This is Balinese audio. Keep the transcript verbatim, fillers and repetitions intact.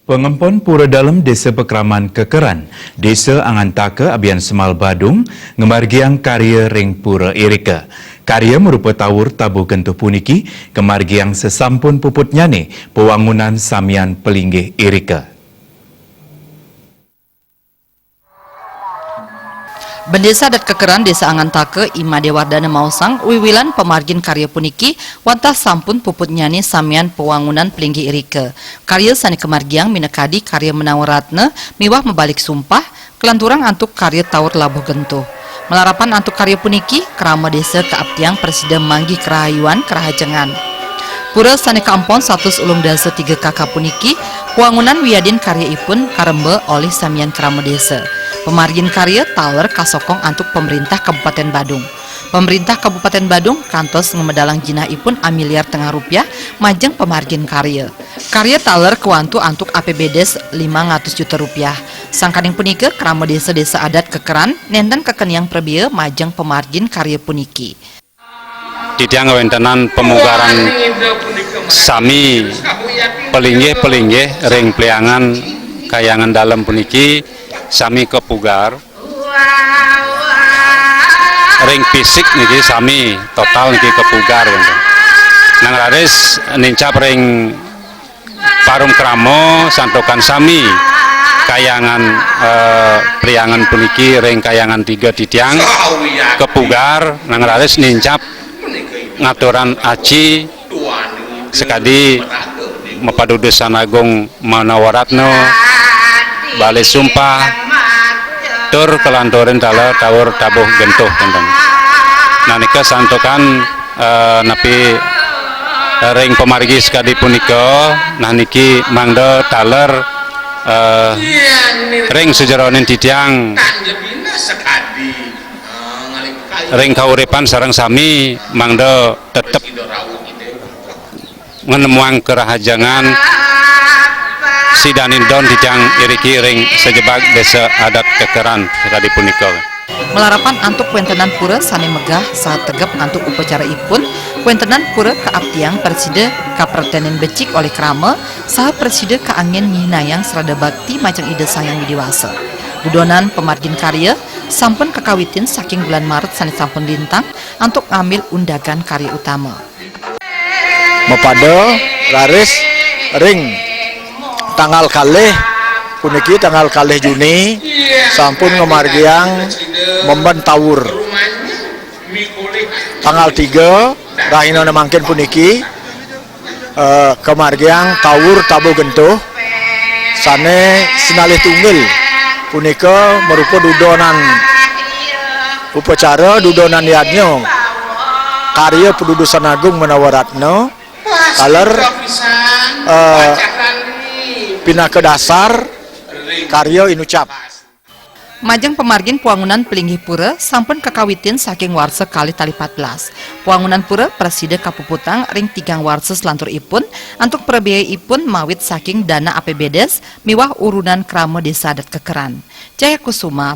Pangempon Pura Dalem Desa Pakraman Kekeran, Desa Angantaka Abian Semal Badung, ngamargiang karya ring pura irika. Karya marupa tawur tabuh gentuh puniki kamargiang sasampun puputnyane pawangunan samian palinggih irika. Bendesa Adat Kekeran Desa Angantaka, I Madé Wardana maosang, wiwilan pamargin karya puniki wantah sampun puputnyane samian pawangunan palinggih irika. Karya sane kamargiang minakadi karya Menawa Ratna miwah Mabalik Sumpah, kalanturang antuk karya Tawur Labuh Gentuh. Malarapan antuk karya puniki, krama desa kaaptiang prasida manggih karahayuan karahajengan. Pura sane kaempon satus ulung dasa tiga kaka puniki, wangunan wiadin karyaipun karemba olih samian krama desa. Pamargin karya taler kasokong antuk Pemerintah Kabupaten Badung. Pemerintah Kabupaten Badung kantos ngamedalang jinahipun amiliar tengah rupiah majeng pamargin karya. Karya taler kawantu antuk A P B Des limang atus juta rupiah. Sangkaning punika, krama desa-desa adat Kekeran nenten kakeniang prabea majeng pamargin karya puniki. Titiang ngawéntenan pamugaran sami palinggih-palinggih ring Pliangan Kahyangan Dalem puniki sami kapugar. Ring fisik niki sami total niki kapugar, gitu. Nang raris nincap ring parum krama santukan sami Kahyangan, eh, Pliangan puniki ring Kahyangan tiga titiang kapugar, nang raris nincap ngaturan aci sakadi mapadudusan agung Manawaratna, Balik Sumpah, tur kalanturin taler Tawur Tabuh Gentuh, kénten. Nah, nika santukan, eh, napi ring pamargi sakadi punika, nah niki mangda taler, eh, ring sajeroning titiang ring kauripan sareng sami mangda tetep nganemuang karahajengan sidaning don titiang iriki ring sajebag Desa Adat Kekeran sakadi punika. Malarapan antuk kawéntenan pura sane megah saha tegep antuk upacaraipun, kawéntenan pura kaaptiang prasida kapretenin becik olih krama saha prasida kaanggen nyihnayang srada bakti majeng Ida Sang Hyang Widi Wasa. Dudonan pamargin karya sampun kakawitin saking bulan Maret sane sampun lintang antuk ngambil undagan karya utama. Mapada raris ring tanggal kalih puniki, tanggal kalih Juni, sampun ngamargiang memben tawur. Tanggal tiga, rahina mangkin puniki, eh, kamargiang Tawur Tabuh Gentuh sane sinalih tunggil punika marupa dudonan upacara, dudonan yadnya karya Padudusan Agung Manawaratna, taler, eh, pinaka dasar karya inucap. Majeng pamargin pawangunan palinggih pura sampun kakawitin saking warsa kalih tali patbelas. Pawangunan pura prasida kapuputang ring tigang warsa salanturipun antuk prabeaipun mawit saking dana A P B Des miwah urunan krama Desa Adat Kekeran. Jaya Kusuma,